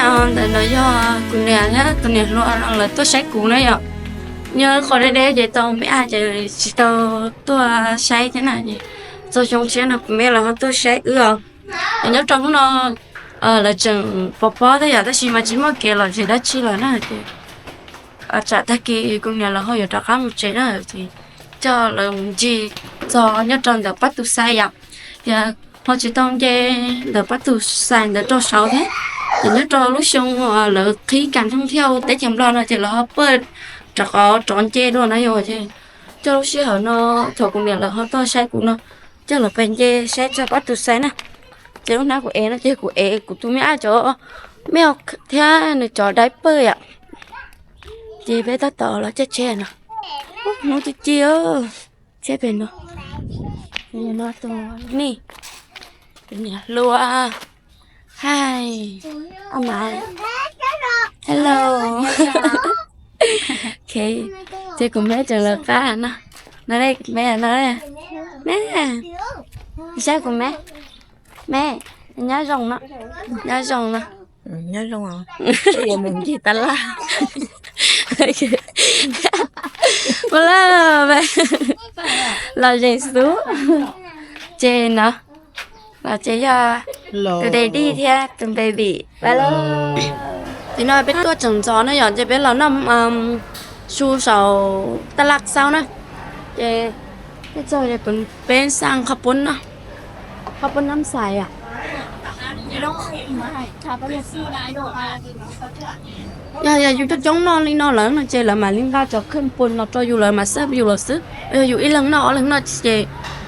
Ntawm no yog kuv niam thiab tus niam hluas no lawv tuaj saib kuv na yom. Nyob qhov deb deb ces tau me ab ces tsis tau tuaj saib thiab na. Txog xyoo tshiab no kuv me lawv ho tuaj saib wb os. Nyob rau hnub no lawv tseem pov pob thiab yom, tab sis mas tsis muaj kev lom zem dab tsi lawm na ces tsam tag kis kuv niam lawv ho yuav rov qab mus tsev na, ces coj lawv mus ncig txog nyob rau ntawm Pab Tus Xais yom. Ces ho tsis tau nce ntawm Pab Tus Xais ntawd rau saud thiab. Ces nyob rau lub xyoo lawv qhib kas thooj thiaj teb chaws Nplog no ces lawv ho paj rov qab rov nce dua na yom. Ces coj lub sij hawm no thaum kuv niam lawv ho tuaj saib kuv no, coj lawv pais nce saib txog Pab Tus Xais na. Ces lub hnab kuv ev no ces kuv ev kuv tus me ab cov me thiab nws cov dai pawg yom. Ces peb tab tom los caij tsheb no. Hnub ci ci, tsheb pem no. No tus nej, tus niam hluas, hai, ob mas, hello. Ok, ces kuv me tseem lawv qab no. No ne, me no, me, saib kuv me, me, nyob zoo no, nyob zoo no. Nyob zoo, yuav mus ncig tab laj. Ua laj, lom zem xwb. Ces no, los ces yog tus daddy thiab tus baby. Ces no peb tuaj tseem ntxov na yom, ces peb los noj su saum tab laj xauj na. Ces peb txog peb xa qhov pub no, qhov pub nab xais. Yog yus coob coob noj li no lawm no ces lawv mam li nqa cov khawb pus los rau yus, lawv mam xawb yus los xwb. Yog yus ib leeg noj ob leeg noj ces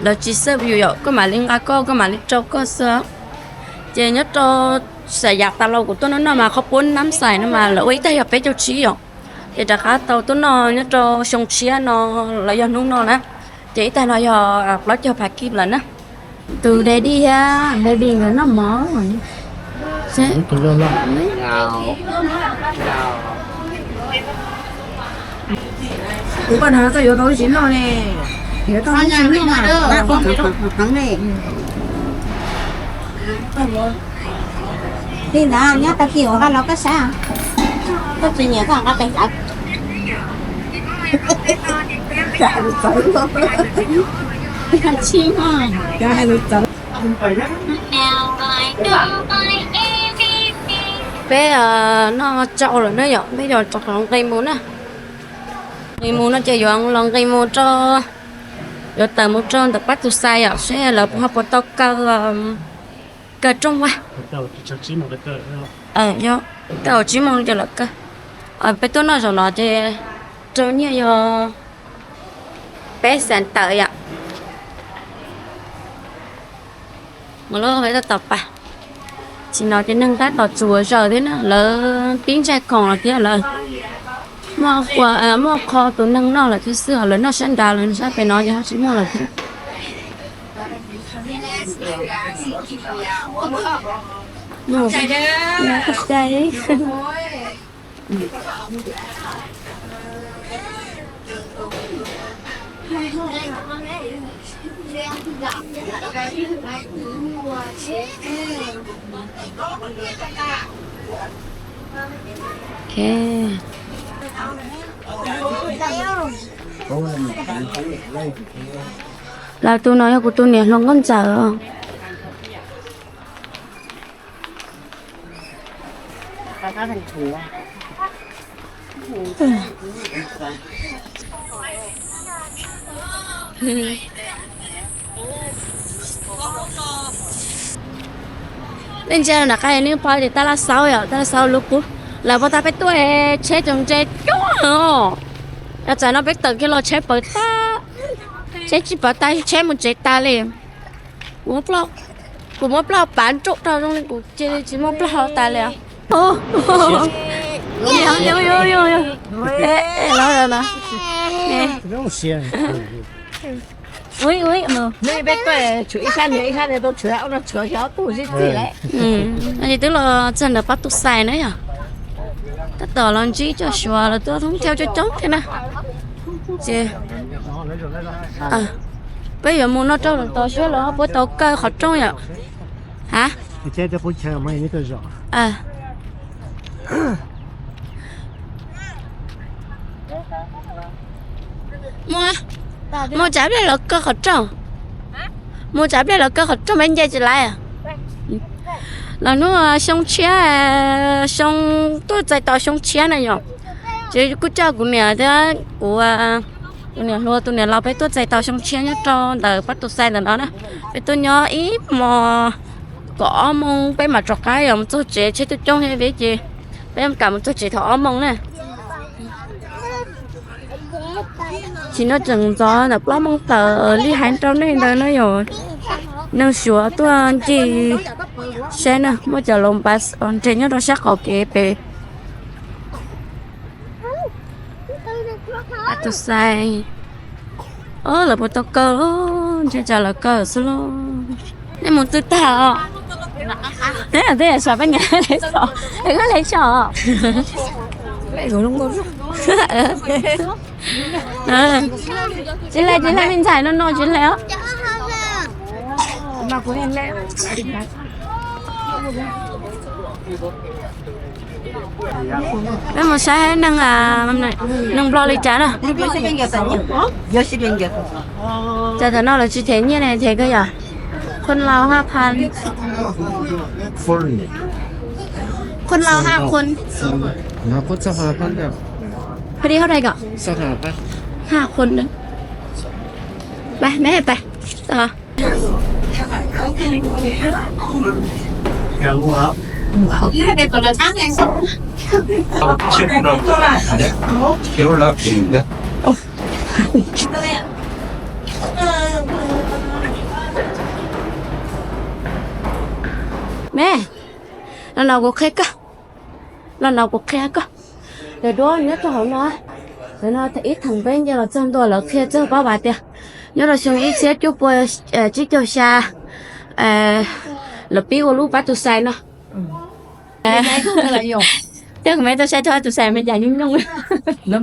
lawv tsis xawb yus yom, koj mam li nqa koj, koj mam li rau koj xwb. Ces nyob rau Xam Yam tas los kuv tuaj noj noj mas qhov pub nab xais no mas lawv ua ib tag yog peb caug tsib yom. Ces rov qab tau tuaj noj nyob rau xyoo tshiab no los yog hnub no na. Ces ib tag no yog plaub caug phav kib lawm na. Tus daddy thiab baby nkawd noj mov. Tus poj niam koj yuav tau ib sim noj ne, yuav tau ib sim noj mas koj heev ne. Li ntawd nyob tag kis ua haj los koj saib, koj tsis nyiam koj nqa tes saib. Tsis nyiam. Peb noj tsau lawm na yom, peb yuav rov qab nqis mus na. Nqis mus no ces yuav los nqis mus rau, yuav tawm mus rau ntawm Pab Tus Xais yom, seb lawv ho puas tau kaw, kaw rooj vag. Kaw tsib moos ces lawv kaw. Peb tuaj noj zaum no ces rau nyiaj yog peb xees tawm yom. Mus lawm peb tab tom pais. Tsis no ces neeg tab tom tsuas zaws thiab na, lawv pib ntsaj khoom los thiab lawm. Muaj qho tus neeg noj lawm thiab xwb, lawv noj sab nrad lawm, sab pem no ces ho tsis muaj lawm thiab. Lawv tus no yog kuv tus niam hluas nkauj ntxawm. Leej ntsia nram qab nej pom tias tab laj xauj yom, tab laj xauj lub qub. Lawv pom tas peb tuaj tsheb tseem ntse cuag os. Yog txawm no peb tawm kiag los tsheb pawv tag, tsheb tsis pawv tas, tsheb mus tsev tas li. Kuv muab plaub pav nruj rau zoo li kuv cia li tsis muaj plaub hau tas li. Ui, ui, peb tuaj tshuav ib sab niag ib sab niag, tau tshuav ob no tshuav xyov ob tug sib txig lawm. Twb los txog ntawm Pab Tus Xais na yom. Tab tom los ntsib cov Suav los tuaj thoob thiab coob coob thiab na. Ces peb yuav mus noj rau lawm tod seb lawv puas tau kaw qhov rooj yom. Ha, peb mus noj rau lawm tod seb lawv puas tau kaw qhov rooj yom. Ha, Mus, mus tsav pliaj los kaw qhov rooj. Mus tsav pliaj los kaw qhov rooj, peb nce tsis laiv. Los hnub xyoo tshiab, xyoo tuaj txais tos xyoo tshiab na yom. Ces kuj coj kuv niam thiab kuv, kuv niam hluas tus niam laus peb tuaj txais tos xyoo tshiab nyob rau ntawm Pab Tus Xais ntawm no na. Peb tuaj nyob ib hmos kaum ob moos peb mam rov qab yom, mus txog tsev tsheb tuaj coob heev ces peb kam mus txog tsev thaum ob moos na. Tsis no tseem ntxov ntawm plaub moos tawm li hais rau nej ntawd no yom. Neeg Suav tuaj ncig saib na, muaj cov loo npas nres nyob rau sab qaum kev pem. Pab Tus Xais, lawv puas tau kaw, ntshe tsam lawv kaw xwb lauj. Nej mus twg tag os? Twb yog xyov peb niam, lawv tsis hle, tsis hle me ntxhais no no tsis hle os. Peb mus saib neeg, neeg Nplog li cas na. Cas tam no lawv tsis them nyiaj ne, them kawg yom? Khuôn lao ha phan. Khuôn lao ha khuôn. Pha đi hot đây kok. Ha khuôn. Pais, meb pais. Me, los no kuv qhia koj, los no kuv qhia koj. Cov duab nyob rau hauv no, ntawm no ib theem peb nce los txog ntua lawv qhia txog pab vas tias nyob rau xyoo ib txhiab cuaj pua tsib caug xya, lawv pib ua lub Pab Tus Xais no. Tej kuv me tau saib tau Pab Tus Xais me cas nyooj nyooj. No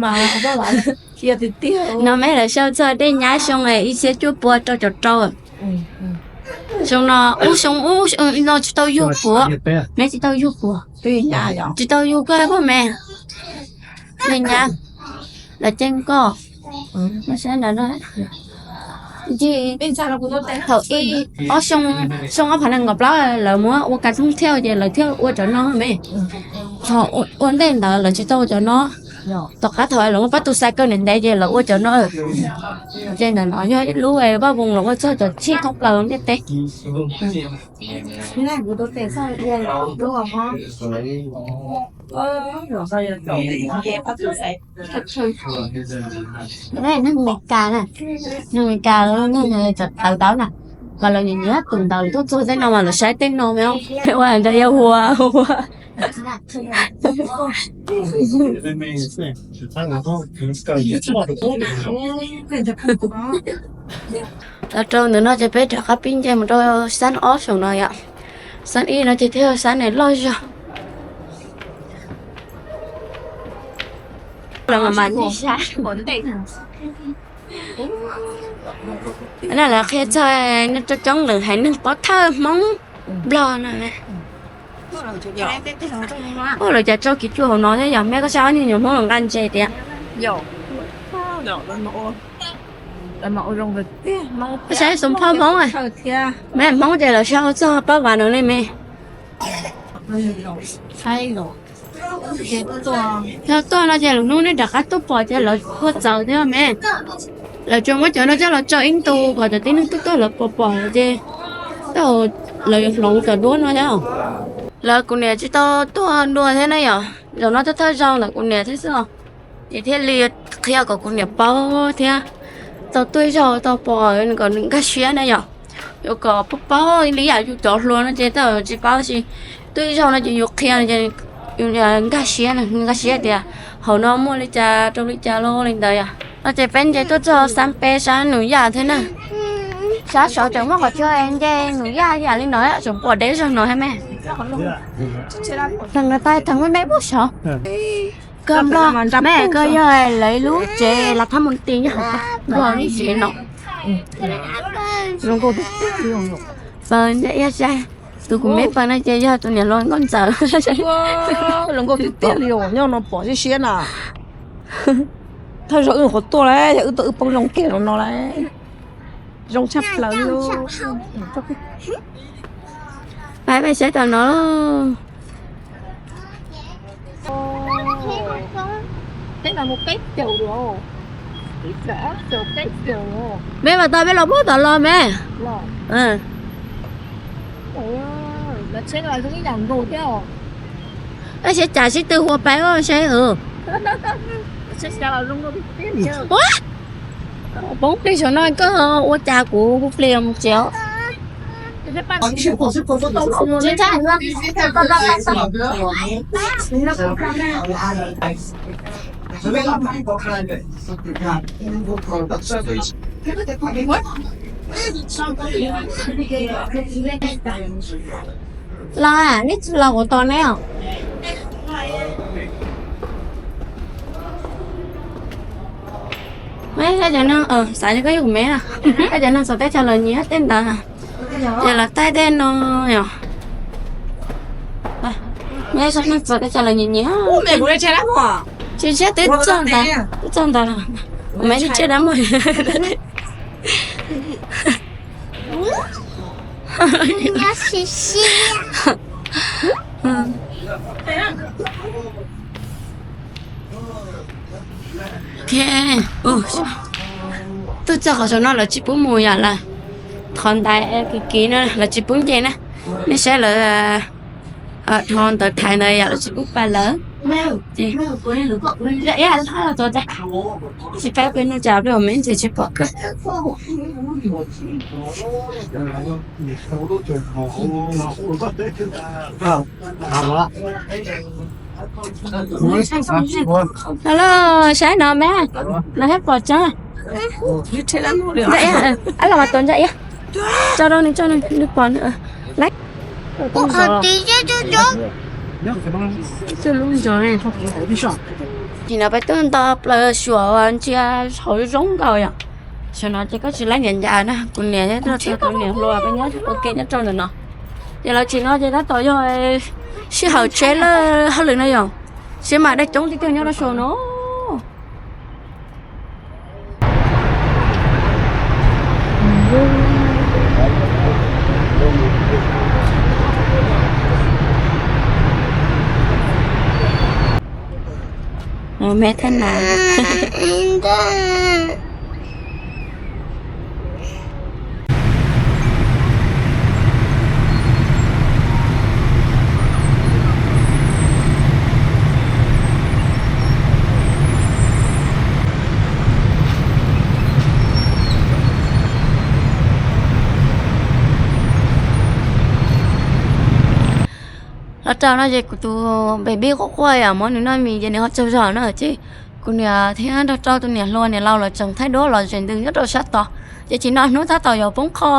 me lawv sau txog dej nyab xyoo ib txhiab cuaj pua rau caum rau. Xyoo no, ub xyoo ub no tsis tau yug puav, me tsis tau yug puav, tsis tau yug koj poj me. Dej nyab, lawv ceeb koj. Thaum ib ob xyoo, xyoo ob phav nees nkaum plaub lawv muab ua kas thoob thiaj ces lawv thiaj ua cov no me. Thaum ua ntej ntawd lawv tsis tau ua cov no. Tom qab thaum lawv muab Pab Tus Xais kaw ntev ntev ces lawv ua cov no. Ces ntawm no yog ib lub vaj voos los ua txog cov tshij thoob plaws ntiaj teb. Neeg Meskas na, neeg Meskas, neeg tawv tawv na, mas lawv nyiam nyiam tus ntawd tuaj txog tej no mas lawv saib tej no me. Ua ntawd yog hua hua. Los rau ntawm no ces peb rov qab pib nce mus rau xab ob saum no yom. Xab ib no ces thiaj xab ne loj zog. Lawv qhia txog coob coob lawm haiv neeg pov thawj Hmoob Nplog no. Ua lawv cas tso kiv cuam hauv no thiab yog me, koj saib ob niag nyuam Hmoob los nqa ntses tias. Koj saib xoo phoj Hmoob, me Hmoob ces lawv sau txog pab vas no ne me. Yog tuaj no ces lwm hnub nej rov qab tuaj pom ces lawv ua txawv thiab me. Lawv tsuas muab cov no coj los tso ib ntu kom cov tib neeg tuaj tuaj lawv pom pom ces lawv yuav hloov cov duab no thiab. Lawv kuv niam tsis tau tuaj dua thiab na yom, zaum no thawj thawj zaug ntawm kuv niam thiab xwb os. Ces thiaj li qhia kom kuv niam paub thiab, tau tuaj ib zaug tau pom kom nkag siab na yom. Yuav kom paub paub li yam yus cov hluas no ces tau tsis paub tab sis tuaj ib zaug no ces yus qhia no ces yus nkag siab, nkag siab tias hauv no muaj li cas rau li cas los li ntawd yom. No ces peb nce tuaj txog xab peb sab Nus Yaj thiab na. Sab saud tseem muaj qhov chaw nce Nus Yaj yam li no, tseem pom deb zog no thiab me. Theem no tais theem me me puag saud. Koj Nplog, me koj yog lawv ib lub tsev lav thab mus ti nyob hauv Nplog lub tsev no. Zoo nkauj tiag tiag. Nce ib saib. Tus kuv me pawg no ces yog tus niam hluas nkauj ntxawm. Hluas nkauj tiag tiag li os, nyob no pom siab siab na. Thawj zaug wb nyuam qhuav tuaj lawm, yog wb tuaj wb poob zoo kiag rau no lawm. Zoo tshaj plaws li. Pab peb saib tom no. Peb mas tau peb los puag tom los me. Tab sis cas sib tw hu pais saib. Poob plig saum no koj ua cas kuv plig mus tsev. Los, neb tsis los kuv tos neb os. Cov no, xav li koj yog kuv me na. Cov no txog teb chaws los nyiam tej ntawd. Ces los taij tej no yom. Txog teb chaws los nyiam nyiam. Tsis tshiab twb txog ntawd, twb txog ntawd. Kuv me tsis tshiab dab muag. Tuaj txog qhov saum no lawv tsis pub mus yom, lawv qhov ntaiv kiv kiv no lawv tsis pub nce na. Nej saib lawv dhos ntawd thaiv ntawd yom, lawv tsis pub pais lawm. Ces ib hab los tod, tsis pab peb no cas peb ua me ntsis tsis pom kawg. Los, los saib no me, los saib pom tso. Ntsa ib, los mas tos ntsa ib, tso rau nws, tso nws pom. Nim no peb tuaj nto plaws suam ntsia hauv zoo nkauj yom. Saum no ces koj tsis laib ncav ncav na, kuv niam, tus niam hluas peb nyob ua ke nyob rau ntawm no. Ces los tsim no ces tab tom yog sij hawm tsheb lawm hauj lwm no yom, seb mas dej coob tiag tiag nyob rau saum no. Me thab na. Los rau no ces kuv tus baby quaj quaj yom, muab nws noj mis ces nws ho tsaug zog na ces kuv niam thiab nrog rau tus niam hluas niam laus lawv tseem thaij duab los zem ntws nyob rau sab tod. Ces tsim no hnub tab tom yuav poob qho,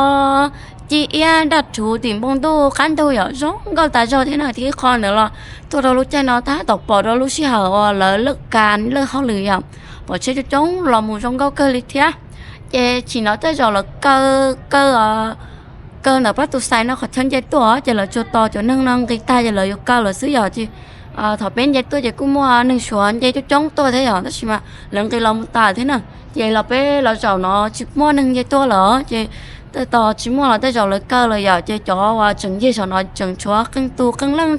ci iab nraj rhuv tim npoo ntuj qab ntug yom, zoo nkauj tas zog thiab na. Thiab ib qho ntawd los tuaj rau lub caij no tab tom pom rau lub sij hawm uas lawv lam kas lawm hauj lwm yom, pom tsheb coob coob los mus zoo nkauj kawg li thiab. Ces tsim no tej zaum lawv kaw, kaw, kaw ntawm pab tus xais no qhov chaw nce tuaj ces lawv tsuas tos cov neeg no nqis tag ces lawv yuav kaw lawm xwb yom. Ces thaum peb nce tuaj ces kuj muaj neeg Suav nce coob coob tuaj thiab yom, tab sis mas lawv nqis los mus tas thiab na. Ces los peb los zaum no tsis muaj neeg nce tuaj lawm ces tej tos tsis muaj los tej zaum lawv kaw lawm yom. Ces cov uas tseem ncig saum no tseem tshuav qee tus qee leej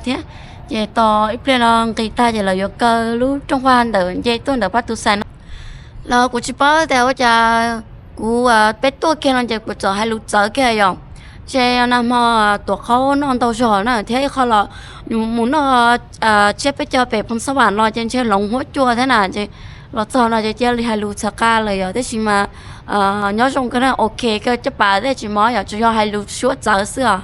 thiab. Ces tos ib pliag no nqis tag ces lawv yuav kaw lub rooj vag ntawm nce tuaj ntawm pab tus xais no. Los kuv tsis paub tias ua cas kuv, peb tuaj kiag no ces kuv txawm hais lus txawv kiag yom. Ces nag hmo tuav qaub noj ntau zog na thiab ib qho los mus noj tsiab peb caug pem Phoos Xab Vam los ces ntshe hloov huab cua thiab na ces los txog no ces cia li hais lus txhaws qa lawm yom, tab sis mas nyob zoo kawg na, ok kawg, caj pas tej tsis mob yom, tsuas yog hais lus suab txawv xwb os.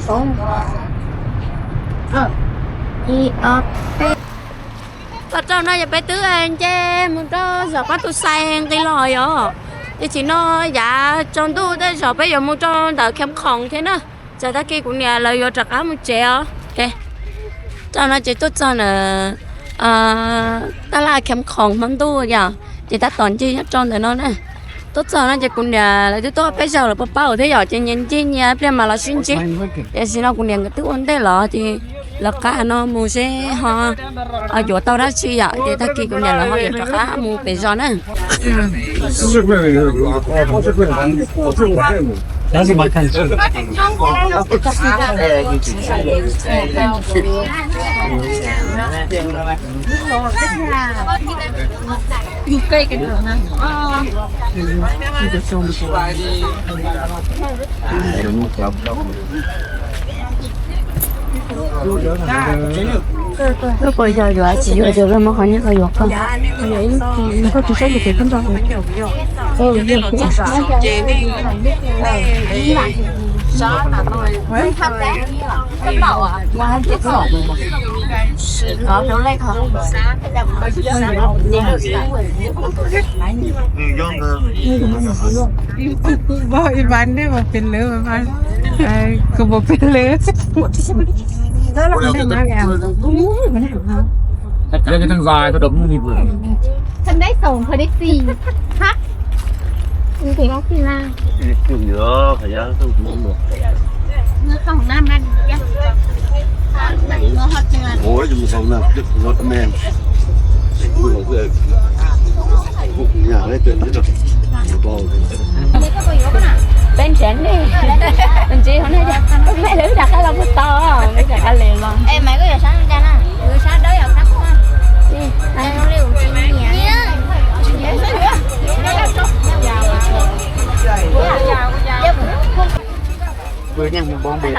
Los rau no yog peb twb nce mus rau zos Pab Tus Xais nqis los yom. Ces tsim no yav tsaus ntuj tej zaum peb yuav mus rau ntawm Khiav Khoom thiab na. Ces tag kis kuv niam lawv yuav rov qab mus tsev os. Rau no ces tuaj txog ntawm tab laj Khiav Khoom hmo ntuj yom, ces tab tom ncig nyob rau ntawm no na. Tuaj txog no ces kuv niam lawv twb tuaj peb zaug lawm, pab pab thiab yom, ces nyias ncig nyias pliag mas los sib ntsib. Tiam sis no kuv niam nkawd twb ua ntej los ces lawv qab no mus seb ho yuav tau dab tsi yom, ces tag kis kuv niam lawv ho yuav rov qab mus pem zos na. Koj puas yog yuav tsis yuav ces koj muab qhov nyiaj koj yuav koj. Koj tus saib tus tes koj nrog. Vos ib vas nej mas pem lawv mas, kuv puas pem lawv. Thằng đấy sổng thằng đấy xì. Hả? Ui, thì bác xì la. Nó không năm năm. Ủa, chúng không năm, chúng nó men. Nhà lấy tiền chứ đâu. Peb nrhiav nej, ntsib hauv nej, mej lawv rov qab los puag tod, mej rov qab li los. Rov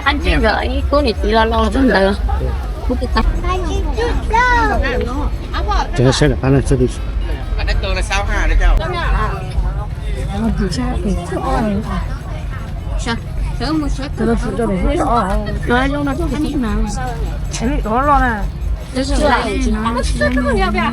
qab ntsib nkawd ib khub niam txiv los los ntawd. Ces saib rov qab na.